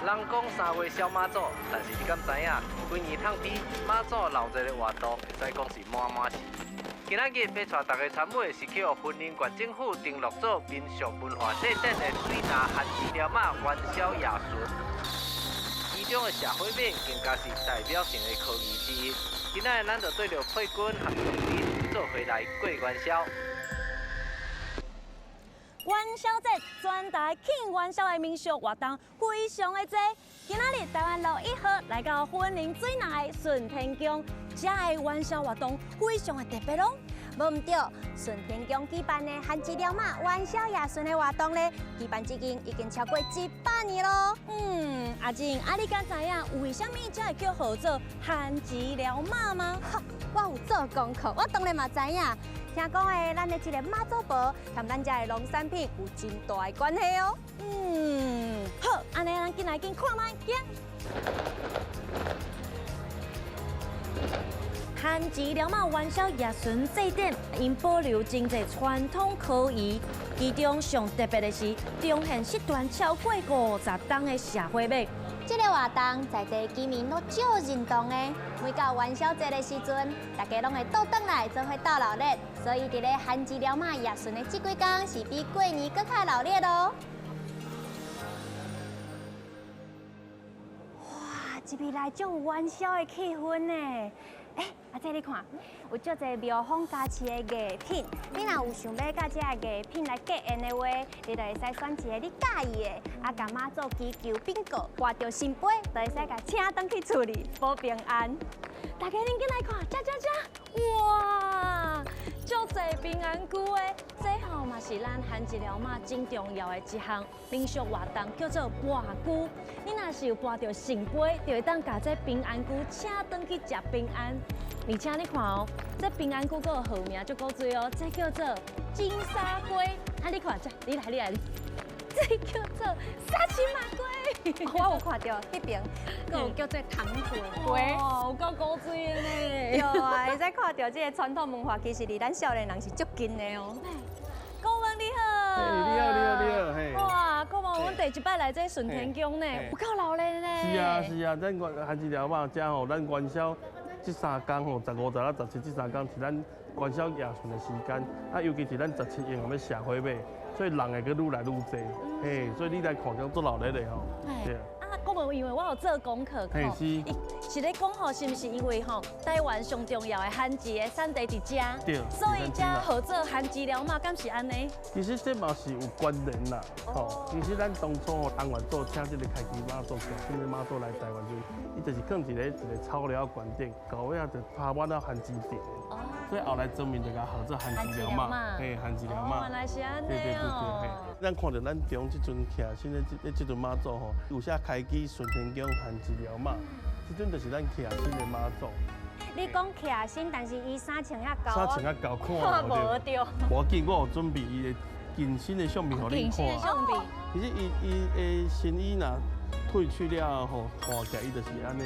人講3月痟媽祖，但是你敢知影？規年透天媽祖鬧熱的活動，會使講是滿滿是。今仔日欲帶大家參與的是去予雲林縣政府登錄做民俗文化祭典的水林番薯寮仔元宵夜巡。其中的社火馬更加是代表性的科儀之一。今仔日咱就綴著佩君和玉珍做伙來過元宵。元宵節，全台慶元宵的民俗活動非常的濟。今仔日台灣路1號來到雲林水林的順天宮，遮的元宵活動非常的特別囉。無毋對，順天宮舉辦的番薯寮仔元宵夜巡的活動咧，舉辦至今已經超過100年囉。阿靜，啊你敢知影為啥物遮會叫號做番薯寮仔嗎？我有做功課，我當然嘛知影。聽講的，咱的這个媽祖婆佮咱遮的農產品有真大的關係哦。好，按呢咱緊來緊看覓行。番薯寮仔元宵夜巡祭典，𪜶保留真濟傳統科儀，其中上特別的是，重現失傳超過50冬的社火馬。這个活動在地居民攏足認同的。每到元宵節的時陣，大家攏會倒轉來做伙鬥鬧熱，所以佇咧番薯寮仔夜巡的這幾工是比過年閣較鬧熱囉。哇，這邊來足有元宵的氣氛呢。欸，阿姐你看，有足濟廟方加持的藝品，你若有想欲佮這个藝品來結緣的話，你就會使選一个你佮意的，啊，共媽祖祈求稟告，跋著聖杯，就會使共請轉去厝裡保平安。大家恁緊來看，遮遮遮，哇，足濟平安龜的，這吼嘛是咱番薯寮仔真重要的一項民俗活動，叫做跋龜。你若是有跋著聖杯，就會當共這平安龜請轉去食平安。而且你看哦，這平安龜閣有號名足古錐哦，這叫做金沙龜。啊，你看這，你來你來，這叫做沙琪瑪龜。我有看著，彼爿閣有叫做糖果龜。哦，有夠古錐的呢。對啊，會使看著這个傳統文化，其實離咱少年人是足近的哦。顧問你好。你好，你好，你好，嘿。哇，顧問，阮第一擺來這順天宮呢，有夠鬧熱呢。是啊，是啊，咱番薯寮仔遮吼，咱元宵這三工吼，15、16、17這三工是咱元宵夜巡的時間，啊，尤其是咱17用欲社火馬，所以人會閣愈來愈濟，嘿，所以你來看講足鬧熱的吼。對。啊，顧問，因為我有做功課，嘿是。是咧講吼，是毋是因為吼台灣上重要的番薯的產地佇遮，所以才號做番薯寮仔，敢是按呢？其實這嘛是有關聯啦，吼。其實咱當初吼，翁元祖請這个開基媽祖、徛身的媽祖來台灣時，伊就是囥佇咧一个草寮懸頂，到尾仔就拍滿了番薯田，所以後來莊民就共號做番薯寮仔，嘿，番薯寮仔。原來是按呢對對對對，嘿。咱看著咱中這尊徛身的這尊媽祖吼，有寫開基順天宮番薯寮仔。這尊就是咱徛身的媽祖。你講徛身，但是伊衫穿遐厚，衫穿遐厚，看無著。無要緊，我有準備伊的近身的相片予恁看。近身的相片。其實伊伊的新衣若褪去了後，看起來伊就是按呢，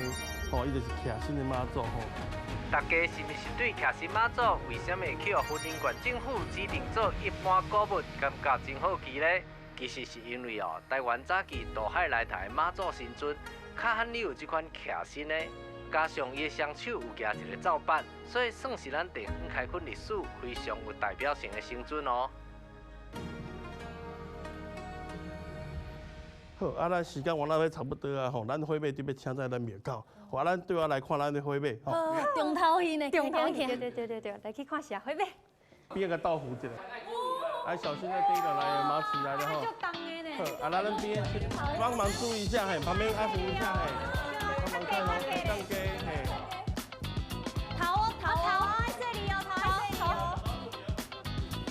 吼，伊就是徛身的媽祖吼。大家是毋是對徛身媽祖為啥物會去予雲林縣政府指定做一般古物，感覺真好奇咧？其實是因為哦，台灣早期渡海來台的媽祖神尊，較罕有這款徛身的，加上伊的雙手有舉一個灶板，所以算是咱地方開墾歷史非常有代表性的神尊哦。好，啊，咱時間完了欲差不多啊，吼，咱火馬就欲請在咱廟口，好，啊，咱對我來看咱的火馬，吼。重頭戲呢，重頭戲，對對對對對，來去看社火馬。邊個倒扶一下，哎，小心那第一個來馬起來了吼。好，啊，咱邊幫忙注意一下，嘿，旁邊阿扶一下，嘿，幫忙看哦，當家，嘿。頭哦頭哦，這裡哦，頭頭。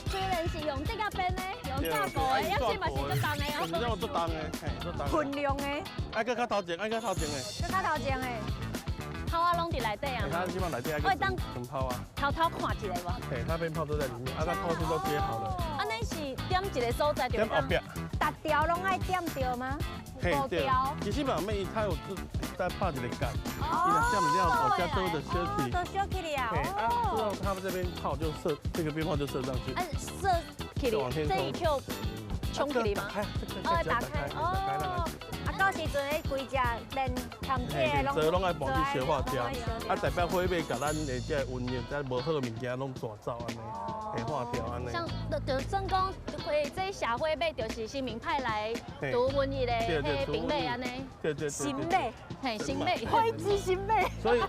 雖然是用這個編的，用炸過的，抑是嘛是足重的哦。真正足重的，嘿，足重。分量的。愛閣較頭前，愛閣頭前的。閣較頭前的。炮仔攏佇內底啊。他基本內底我會當炮啊。偷偷看一下無？嘿，他鞭炮都在裡面，啊，他炮線都接好了。按呢是點一个所在就點後壁。逐條攏愛點著嗎？嘿，對。其實嘛，免伊他有再拍一個蓋，伊若點了後，遮都就燒起。都燒起了。嘿，啊，之後他們這邊炮就射，這個鞭炮就射上去。啊，射起來，這一扣衝起來嗎？哦，打開。哦。啊，到時陣彼規规只连含这个拢，拢爱搬去消化掉，啊，代表火马共咱的这个瘟疫，这无好的物件拢带走按呢，会化掉按呢。像就算讲，火这社火马就是神明派来除瘟疫的彼个兵马按呢。对对对。神马，嘿，神马，火之神马。所以，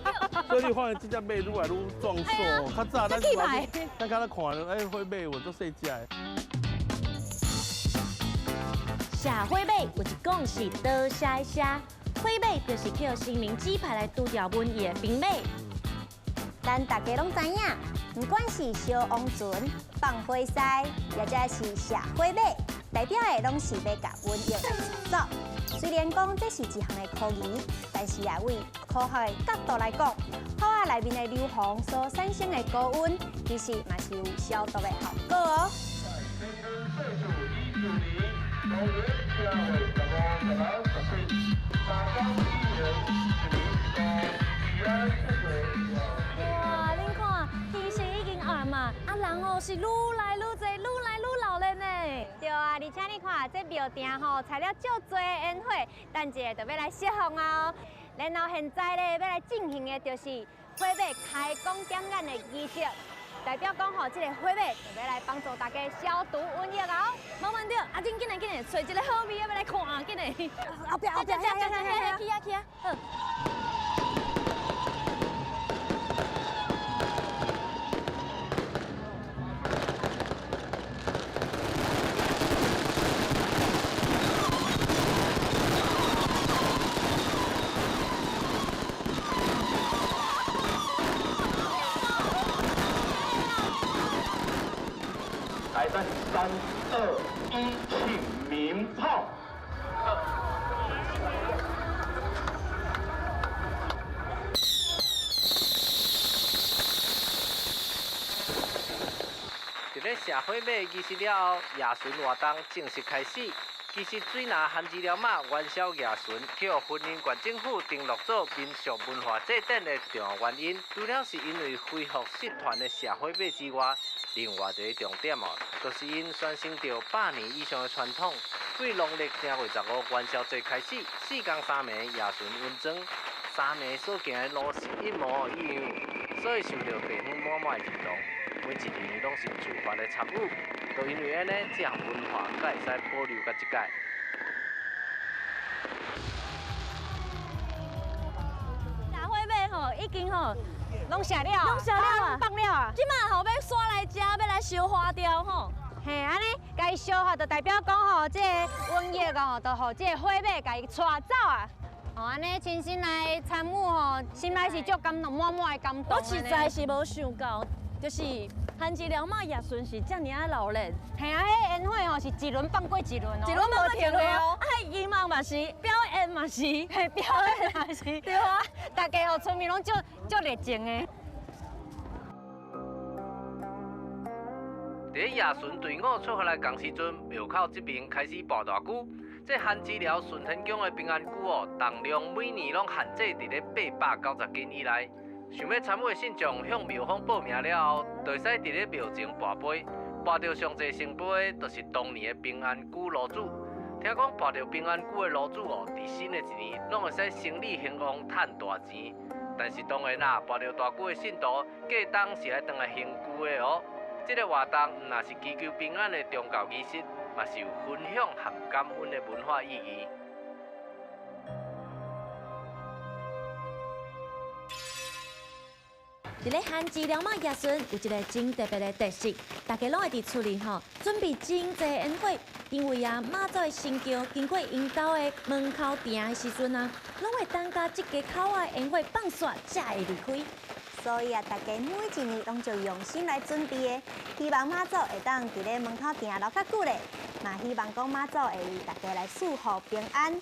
所以你发现这只马愈来愈壮硕，较早咱咱较早看，哎，火马有足细只的。社火马有一讲是多谢的谢，火马就是靠神明指派来除掉瘟疫的兵马。咱大家拢知影，不管是烧王船、放火狮，或者是社火马，代表的拢是欲共瘟疫来除走。虽然讲这是一项的科技，但是也为科学的角度来讲，火仔内面的硫磺所产生的高温，其实嘛是有消毒的效果哦。哇，恁看，天色已经暗嘛，啊人哦是愈来愈济，愈来愈闹热呢。对啊，而且你看这庙埕吼，材料足济的烟火，等一下就欲来释放啊哦。然后现在咧，欲来进行的就是火马开光点眼的仪式。代表讲吼，这个火马就欲来帮助大家消毒瘟疫哦。无问题，啊，恁紧来紧来，找一个好味的欲来看，紧来。后壁后壁，去啊去啊，好。来，三、2、1，请鸣炮。伫咧社火马仪式了后，夜巡活动正式开始。其实水林番薯寮仔元宵夜巡，去予云林县政府登录做民俗文化祭典的重要原因，除了是因为恢复社团的社火马之外，另外一个重点哦，就是𪜶传承著100年以上的传统。对农历正月15元宵节开始，4天3暝夜巡稳装，3暝所行的路是一模一样，所以受到地方满满的认同。每一年拢是自发的参与，就因为按呢，这项文化才会使保留到这届。社火马吼，已经吼拢写了，拢写了啊，放了啊。这马吼欲煞来遮，欲来烧花雕吼。嘿，按呢，共伊烧化，就代表讲吼，这个瘟疫哦，就予这个火马共伊带走啊。哦，按呢亲身来参与吼，心内是足感动，满满的感动。我实在是无想到，就是番薯寮仔夜巡是遮尔仔闹热。嘿啊，彼烟火吼是一轮放过一轮哦，一轮放过一轮哦。啊，音乐嘛是，表演嘛是，嘿，表演嘛是，对啊，大家吼村民拢足足热情的。伫咧夜巡队伍出发来仝时阵，庙口这边开始跋大龟。这番薯寮顺天宫的平安龟哦，重量每年拢限制伫咧890斤以内。想欲参与的信众向庙方报名了后，就会使伫咧庙前跋杯，跋著上济圣杯的，就是当年的平安龟炉主。听讲跋著平安龟的炉主哦，伫新的一年拢会使生意兴旺，趁大钱。但是当然啦，跋著大龟的信徒，过冬是爱转来行龟的哦。这个活动毋但是祈求平安的宗教仪式，嘛是有分享和感恩的文化意义。伫咧番薯寮仔夜巡有一个真特别的特色，大家拢会伫厝里吼准备真济烟火，因为啊妈祖的神轿经过𪜶兜的门口埕的时阵啊，拢会等共这家口仔的烟火放煞才会离开。所以啊，大家每一年拢足用心来准备的，希望妈祖会当伫咧门口埕留较久咧，嘛希望讲妈祖会为大家来赐福平安。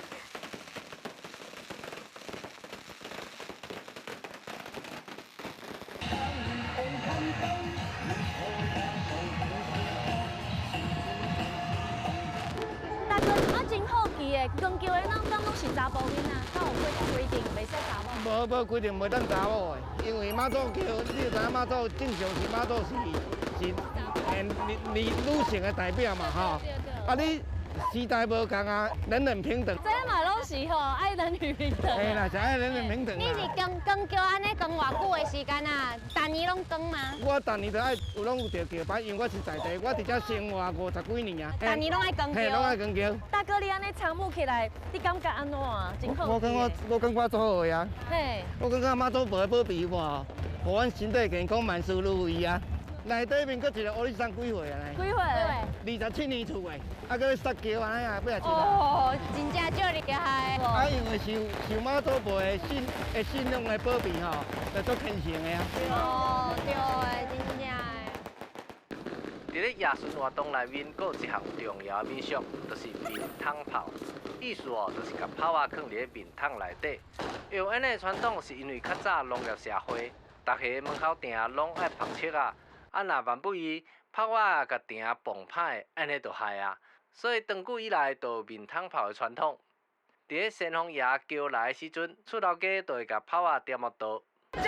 大哥，我真好奇的，光桥的人敢拢是查埔囡仔，敢有规定袂使查某？无无规定袂当查某的，因为妈祖桥，你就知影妈祖正常是妈祖是女女性的代表嘛吼。啊，你時代無仝啊，人人平等。這嘛攏是吼，愛男女平等。嘿啦，是愛人人平等。你是扛扛轎按呢扛偌久的時間啊？逐年攏扛嗎？我逐年都愛有攏有著轎擺，因為我是在地，我佇遮生活50幾年啊。逐年攏愛扛轎。嘿，攏愛扛轎。大哥，你按呢參與起來，你感覺按怎啊？真好。我感覺足好的啊。嘿。我感覺媽祖婆的保庇我，予阮身體健康，萬事如意啊。內底面閣一個烏里桑幾歲啊？幾歲？27年厝的，啊，閣咧撒轎按呢啊，87啦。哦，真正足厲害。啊，因為受媽祖婆的信仰的保庇吼，就足虔誠的啊。哦，對的，真正的。佇咧夜巡活動內面，閣有一項重要的民俗，就是面桶炮。意思哦，就是共炮仔囥佇咧面桶內底。用按呢傳統，是因為較早農業社會，逐家門口埕攏愛曝漆仔。啊，若萬不伊炮仔共埕碰歹，按呢就害啊。所以長久以來，就有面桶炮的傳統。佇咧先鋒爺轎來的時陣，厝頭家就會共炮仔點落桌。這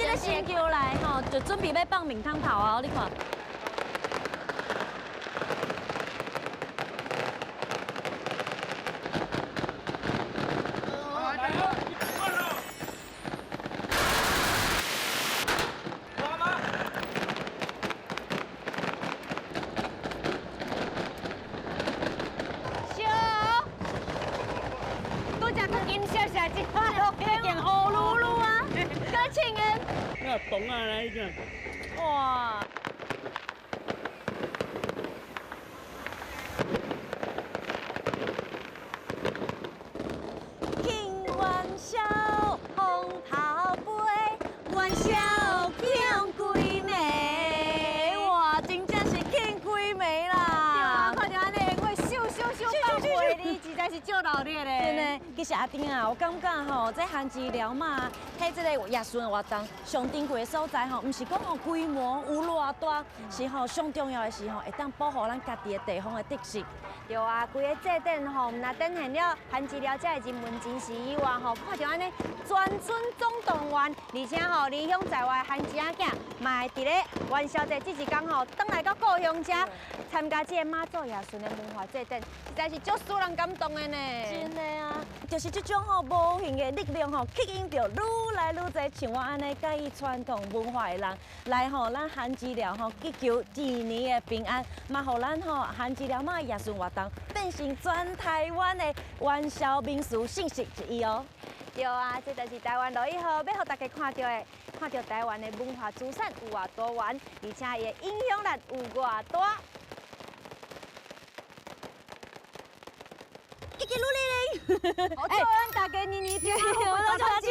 个新轎來吼，就準備欲放面桶炮啊！你看。懂啊，来一个。哇！庆元宵，风炮飞，元宵庆几暝。哇，真正是庆几暝啦！对啊，看著按呢，我咻咻咻放火哩，实在是足热闹的。真的，其實阿丁啊，我感覺吼，這番薯寮嘛，喺這个夜巡活動上珍貴的所在吼，毋是講吼規模有偌大，是吼上重要的是吼，會當保護咱家己的地方的特色。對啊，規个祭典吼，毋但展現了番薯寮遮的人文精神以外吼，看著按呢全村總動員，而且吼離鄉在外的番薯仔囝，嘛會佇咧元宵節這一工吼，轉來到故鄉遮參加這个媽祖夜巡的文化祭典，實在是足使人感動的呢。真的啊，就是這種吼無形的力量吼，吸引著愈來愈濟像我按呢佮意傳統文化的人來吼，咱番薯寮吼祈求一年的平安，嘛予咱吼番薯寮媽夜巡活動變成全台灣的元宵民俗盛事之一哦。對啊，這就是台灣路一號欲予大家看著的，看著台灣的文化資產有偌多元，而且伊的影響力有偌大。积极努力！好，祝咱大家年年平安，福到大吉。